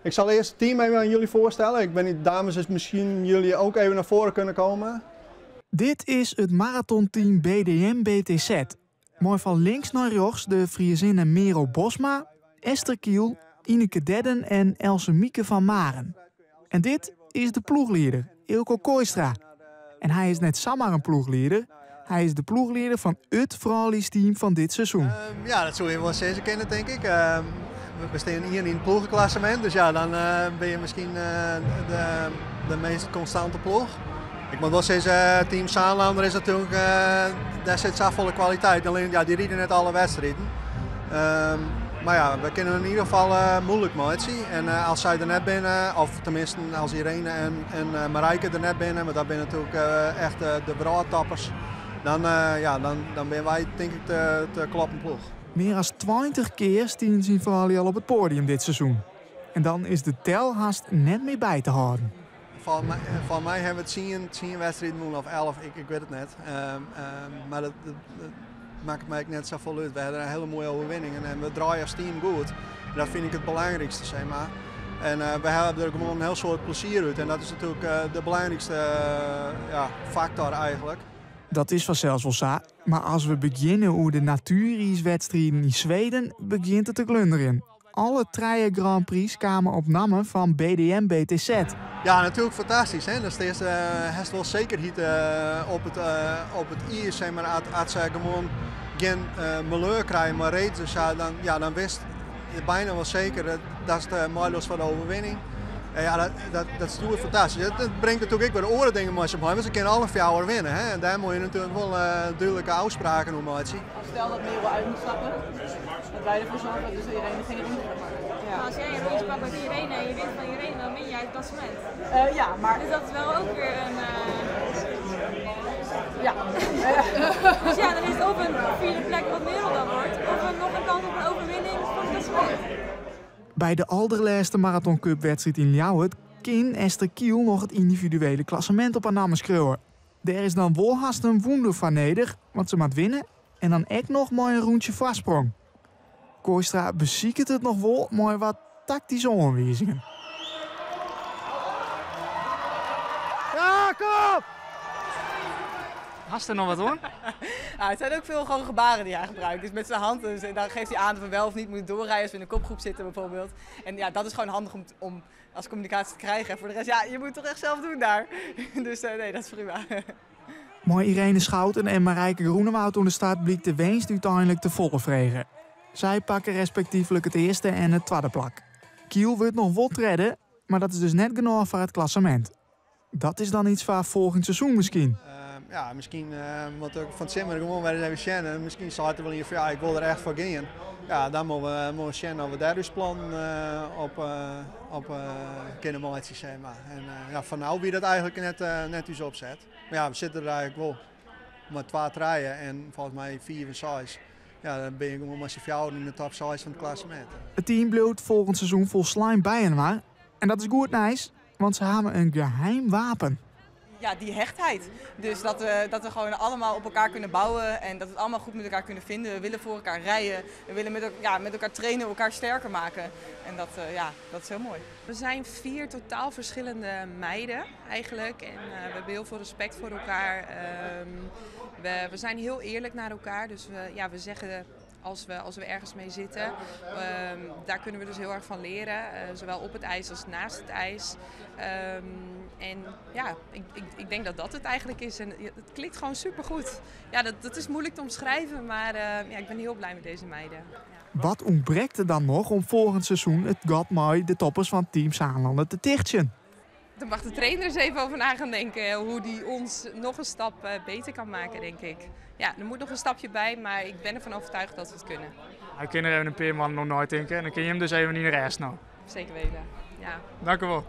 Ik zal eerst het team even aan jullie voorstellen. Ik weet niet, dames, is misschien jullie ook even naar voren kunnen komen. Dit is it maratonteam BDM BTZ. Mei fan links nei rjochts de Friezinne Merel Bosma, Esther Kiel, Ineke Dedden en Elsemieke van Maren. En dit is de ploechlieder, Eelco Kooistra. En hy is net samar in ploechlieder, hy is de ploechlieder fan it frouljusteam fan dit seizoen. Ja, dat soe je wol sizze kinne, tink ik. We stean ien yn it ploegeklassemint, dus ja, dan binne je miskien de, de meast konstante ploech. Ik moat wol sizze, Team Zaanlander is natuerlik, dêr sit safolle kwaliteit. Allinnich, ja, dy ride net alle wedstriden. Mar ja, we kinne yn ieder gefal muoilik meitsje. En as sy der net binne, of teminsten as Irene en Marijke der net binne, want dat binne natuerlik echt de wrâldtoppers, dan, ja, dan binne wy tink ik de kloppen ploech. Mear as 20 kear stienen syn froulju al op it poadium dit seizoen. En dan is de tel hast net mear by te hâlden. Foar my hawwe we 10 wedstriden wûn of 11, ik wit it net. Mar dat makket my ek net safolle út. We hawwe in hiele moaie oerwinningen en we draaie as team goed. Dat fyn ik it belangrykste, sis mar. En we hawwe der gewoan in hiel soad plezier út en dat is natuerlik de belangrykste, ja, faktor eigentlik. Dat is fansels wol sa, mar as we begjinne oer de natueriiswedstriden yn Sweden, begjint it te glunderjen. Alle trije Grand Prix kamen op namme fan BDM BTZ. Ja, natuerlik fantastysk. Hè? Dat is, hast wol sekerheid op it iis, sis mar, as se gewoan gjin maleur krije mei reedriders, sa, dan, ja, dan witst je byna wol seker datst meidochst foar de oerwinning. En ja, dat is natuerlik fantastysk. Dat bringt natuerlik ek wer oare dingen mei sich mei, want se kinne alle fjouwer winne. Hè? En dêr moatte je natuerlik wol dúdlike ôfspraken oer meitsje. Stel dat Merel uit moet stappen, dat wij ervoor zorgen dat dus Irene geen rondje gaat pakken. Ja. Maar als jij een rondje pakt met Irene en je wint van Irene, dan win jij het klassement. Ja, maar... Dus dat is wel ook weer een... Ja. Dus ja, dan is het of een vierde plek wat Merel dan wordt, of nog een kans op een overwinning voor het klassement. By de alderlêste Marathon Cup wedstriid yn Ljouwert kin Esther Kiel noch it yndividuele klassemint op har namme skriuwe. Dêr is dan wol hast in wûnder foar nedich, want se moat winne en dan ek noch mei in rûntsje foarsprong. Kooistra besiket it noch wol mei wat taktyske oanwizingen. Ja, kom op! Hast der noch wat oan? Nou, het zijn ook veel gewoon gebaren die hij gebruikt. Dus met zijn hand, dus, dan geeft hij aan of we wel of niet moeten doorrijden als we in de kopgroep zitten bijvoorbeeld. En ja, dat is gewoon handig om als communicatie te krijgen. En voor de rest, ja, je moet het toch echt zelf doen daar. Dus nee, dat is prima. Mei Irene Schouten en Marijke Groenewoud oan de start blykt de winst úteinlik te folle frege. Sy pakke respektyflik it earste en it twadde plak. Kiel wurdt noch wol tredde, mar dat is dus net genôch foar it klassemint. Dat is dan iets foar folgjend seizoen miskien. Ja, miskien moat ik fan it simmer gewoan wer ris even sjen. En miskien seit der wol ien fan ja, ik wol der echt foar gean. Ja, dan moatte we sjen oft we dêr ús plannen op kinne meitsje, sis mar. En ja, foar no wie dat eigentlik net ús opset. Mar ja, we sitte der eigentlik wol mei 2, 3 en folgens my 5 en 6. Ja, dan binne je gewoan mei syn fjouweren yn de top 6 fan it klassemint. It team bliuwt folgjend seizoen folslein byinoar. En dat is goed nijs, want se hawwe in geheim wapen. Ja, die hechtheid. Dus dat we gewoon allemaal op elkaar kunnen bouwen en dat we het allemaal goed met elkaar kunnen vinden. We willen voor elkaar rijden, we willen met elkaar trainen, elkaar sterker maken. En ja, dat is heel mooi. We zijn 4 totaal verschillende meiden eigenlijk en we hebben heel veel respect voor elkaar. We zijn heel eerlijk naar elkaar, dus we zeggen als we ergens mee zitten. Daar kunnen we dus heel erg van leren, zowel op het ijs als naast het ijs. En ja, ik denk dat dat het eigenlijk is. En het klikt gewoon supergoed. Ja, dat is moeilijk te omschrijven, maar ik ben heel blij met deze meiden. Ja. Wat ûntbrekt der dan noch om folgjend seizoen it gat mei de toppers fan Team Zaanlander te tichtsjen? Daar mag de trainer eens even over na gaan denken. Hoe die ons nog een stap beter kan maken, denk ik. Ja, er moet nog een stapje bij, maar ik ben ervan overtuigd dat we het kunnen. Hij kan er even een paar man nog nooit denken en dan kun je hem dus even in de rest nou. Zeker weten, ja. Dank u wel.